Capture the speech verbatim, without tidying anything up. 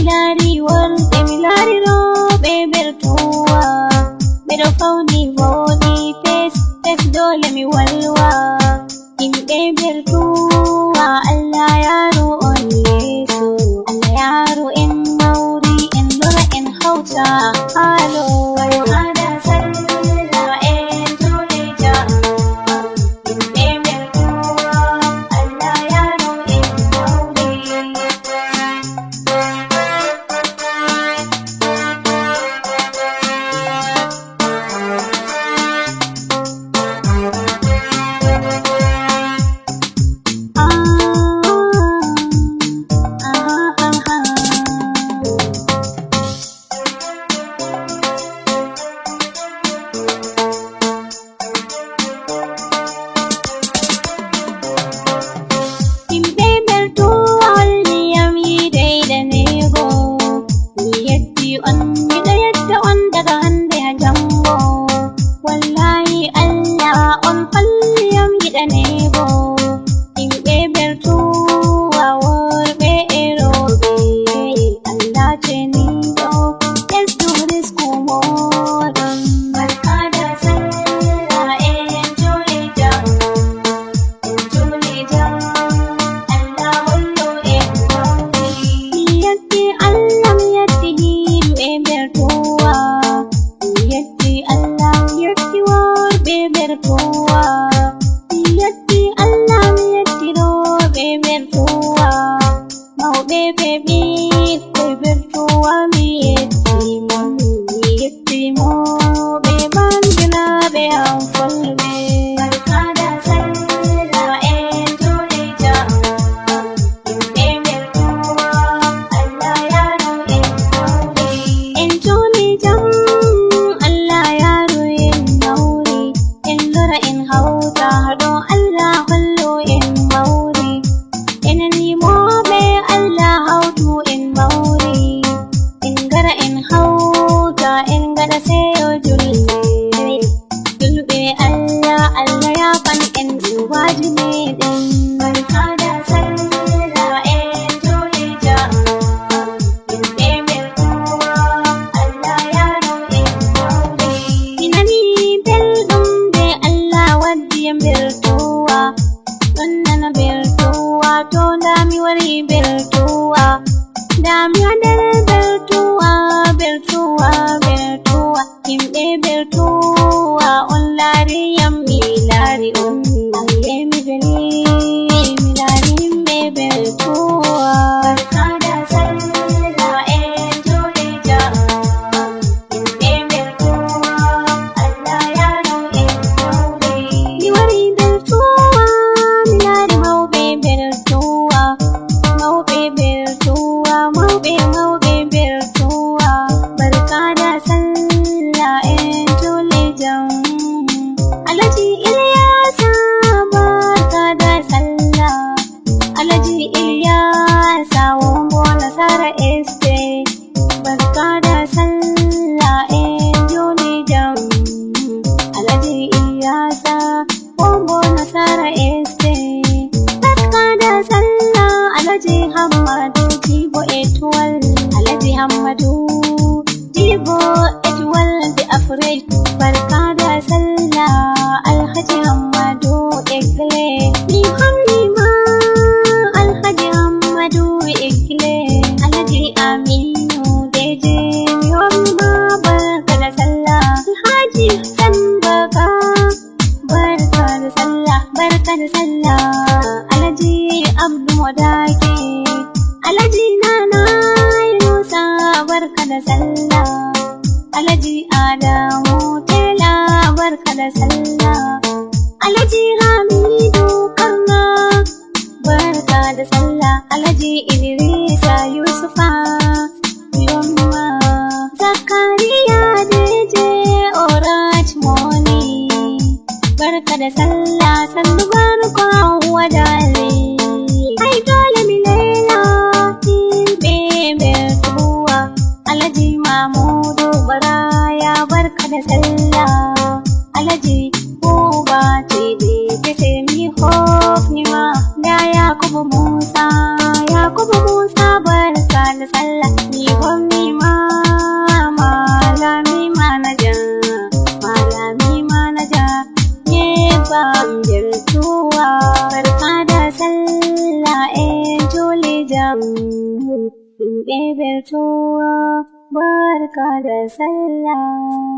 Laari worɓe, mi laari rooɓe bertuwa. Ɓe ɗo fawni vooɗi pes, pes doole mi walwa. Yimɓe bertuwa, Allah yaaru on yeeso. Allah yaaru en mawri, en lora en hawta. Halo. Alhaada sallah en juuli jam. Yimɓe bertuwa, Allah yaaru en mawri. Yimɓe bertuwa holli yam yiide yiɗane go. Mi yetti on, miɗo yetta on daga hannde haa janngo. Wallahi Allah on holli yam yiɗane go. Yimɓe bertuwa worɓe e rooɓe, Allah ceniiɗo ɓesdu risku mooɗon. Barkaada sallah en juuli jam. En juuli jam, Allah hollu en mawri. Mi yetti Allah, mi yetti yimɓe bertuwa. Mi yetti Allah, mi yetti worɓe bertuwa. Mi yetti Allah, mi yetti rooɓe bertuwa. Mawɓe be ɓiɓɓe bertuwa, mi yetti mon, mi yetti mawɓe banndiraaɓe am fulɓe. Barkaada sallah en juuli jam. Yimɓe bertuwa, Allah yaaru en mawri. En juuli jam, Allah yaaru en mawri. En lora en hawta ɗo, Allah hollu en mawri. Enen yimooɓe, Allah hawtu en mawri. En ngara en hawta, en ngaɗa seyo julde. Julɓe Allah, Allah yaafan en zunuubaaji meɗen. Barkaada sallah en juuli jam. Yimɓe bertuwa, Allah yaaru en mawri. Mi nani belɗum nde Allah waddi yam bertuwa. Ɗon nana bertuwa, to ndaa mi wari bertuwa. Ndaa mi haa nder bertuwa, bertuwa, bertuwa. Yimɓe bertuwa, on laari yam, mi laari on. Ayye, mi veli, mi laari yimɓe bertuwa. Barkaada sallah en juuli jam. Yimɓe bertuwa, Allah yaaru en mawri. Mi wari bertuwa, mi laari mawɓe bertuwa. Mawɓe bertuwa, mawɓe, mawɓe bertuwa. Barkaada sallah en juuli jam. Alhaji Ilyasa, barkaada sallah. Alhaji Ilyasa, wombo Nasara Estate. Barkaada sallah en juuli jam. Alhaji Ilyasa, wombo Nasara Estate. Barkaada sallah, Alhaji Hammadu Jibo Etoile. Alhaji Hammadu Jibo Etoile de Afrique. Barkaada sallah, Alhaji Hammadu Egle. Mi holli ma, Alhaji Hammadu Egle. Alhaji Aminu Deje, mi holli ma, barkaada sallah. Alhaji Hassan Baba, barkaada sallah, barkaada sallah. Alhaji Abdu Modake, Alhaji Nana Yunusa, barkaada sallah. Alhaji Adamu Tela, barkaada sallah. Alhaji Hamidu Karna, barkaada sallah. Alhaji Idrisa Yusufa, yomma. Zakariya Deje, Oraj Moni, barkaada sallah. Sannu barko Hauwa Dale. Ai dole mi laila, yimɓe bertuwa. Alhaji Mamudu Baraya, barkaada sallah. Alhaji Buba Tidi, kese mi hofni ma. Ndaa Yakubu Musa, Yakubu Musa, barkaada sallah. Mi Tuwo, barka da sallah.